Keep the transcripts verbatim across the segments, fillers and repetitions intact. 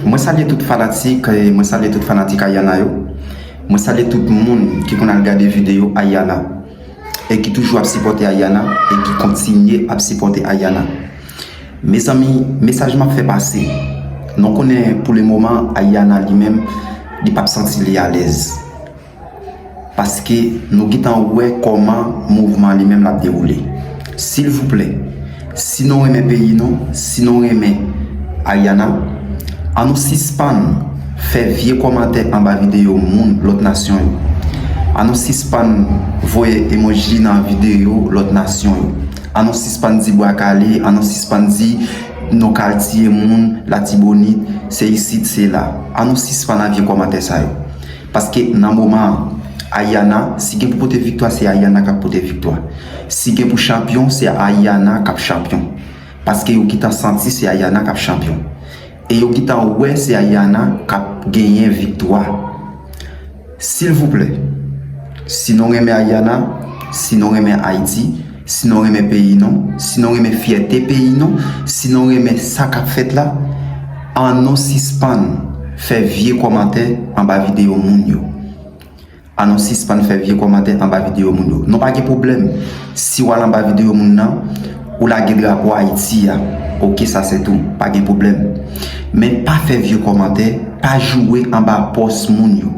Mwen salye tout fanatik, eh, mwen salye tout fanatik Ayana yo. Mwen salye tout moun ki konn al gade videyo Ayana e ki toujou ap sipòte Ayana e ki kontinye ap sipòte Ayana. Mezanmi, mesaj m ap fè pase. Nou konnen pou le moman Ayana li menm, li p ap santi li alèz. Paske nou gentan wè kòman mouvman li menm l ap dewoule. Silvouplè, si nou renmen peyi nou, si nou renmen Ayana, an nou sispann fè vye kòmantè anba videyo moun lòt nasyon yo. An nou sispann voye emoji nan videyo lòt nasyon yo. An nou sispann di bwa kale, an nou sispann di nou ka al tiye moun, Latibonit, se isit, se la. An nou sispann ak vye kòmantè sa yo. Paske nan moman an, Ayana, si gen pou pote viktwa, se Ayana k ap pote viktwa. Si gen pou chanpyon, se Ayana k ap chanpyon. Paske yo gentan santi se Ayana k ap chanpyon. E yo gentan wè se Ayana k ap genyen viktwa. Silvouplè, si nou renmen Ayana, si nou renmen Ayiti, si nou renmen peyi nou, si nou renmen fyète peyi nou, si nou renmen sa k ap fèt la, an nou sispann fè vye kòmantè anba videyo moun yo. An nou sispann fè vye kòmantè anba videyo moun yo. Nou pa gen pwoblèm si w al anba videyo moun nan, ou lage drapo Ayiti a. Oke, sa se tou. Pa gen pwoblèm. Men pa fè vye kòmantè, pa joure anba pòs moun yo.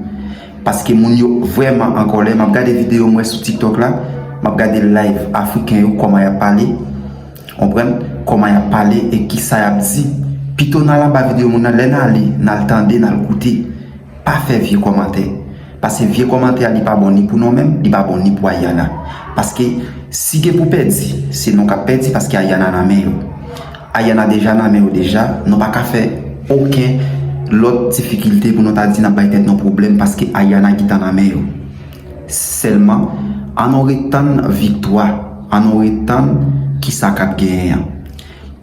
Paske moun yo vrèman an kòlè. M ap gade videyo m wè sou TikTok la, m ap gade live Afriken yo, kòman y ap pale. Konprann? Kòman y ap pale e kisa y ap di. Pito n al anba videyo moun nan, lè n ale, n al tande, n al koute. Pa fè vye kòmantè. Paske vye kòmantè a, li pa bon ni pou nou menm, li pa bon ni pou Ayana. Paske si gen pou pèdi, se nou k ap pèdi paske Ayana nan men yo. Ayana deja nan men yo deja, nou pa ka fè okenn lòt difikilte pou nou ta di n ap bay tèt nou pwoblèm paske Ayana gentan nan men yo. Sèlman, an nou ret tann viktwa, an nou ret tann kisa k ap genyen an.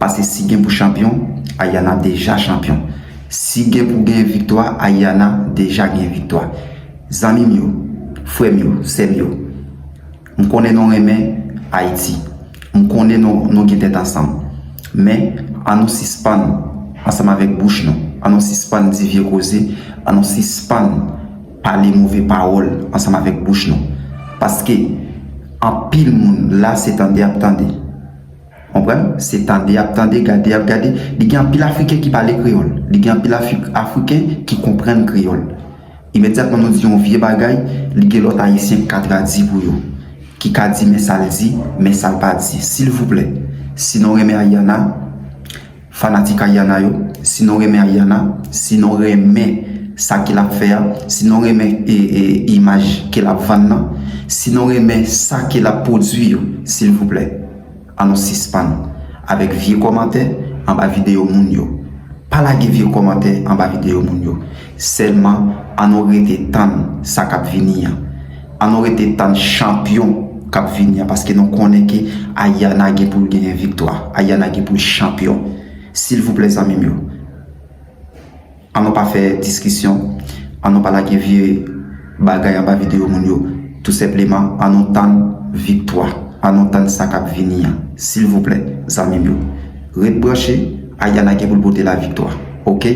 Paske si gen pou chanpyon, Ayana deja chanpyon. Si gen pou gen viktwa, Ayana deja gen viktwa. Zanmi m yo, frè m yo, sè m yo, m konnen nou renmen Ayiti. M konnen nou, nou gen tèt ansanm. Men, an nou sispann ansanm avèk bouch nou. An nou sispann di vye koze. An nou sispann pale move pawòl ansanm avèk bouch nou. Paske anpil moun la se tande y ap tande. Konprann? Se tande y ap tande, gade y ap gade. Li gen anpil Afriken ki pale kreyòl. Li gen anpil Afri-, Afriken ki konprann kreyòl. Imedyatman nou di yon vye bagay, li gen lòt Ayisyen ki ka tradui pou yo. Ki ka di men sa l di, men sa l pa di. Silvouplè, si nou renmen Ayana, fanatik Ayana yo, si nou renmen Ayana, si nou renmen sa ke l ap fè a, si nou renmen, e, e, imaj ke l ap vann nan, si nou renmen sa ke l ap pwodui yo, silvouplè, an nou sispann avèk vye kòmantè anba videyo moun yo. Pa lage vye kòmantè anba videyo moun yo. Sèlman, an nou rete tann sa k ap vini an. An nou rete tann chanpyon k ap vini an, paske nou konnen ke Ayana gen pou l genyen viktwa. Ayana gen pou l chanpyon. Silvouplè, zanmi m yo, an nou pa fè diskisyon, an nou pa lage vye bagay anba videyo moun yo. Tou senpleman, an nou tann viktwa. An nou tann sa k ap vini an. Silvouplè, zanmi m yo, ret branche, Ayana gen pou l pote laviktwa. Oke?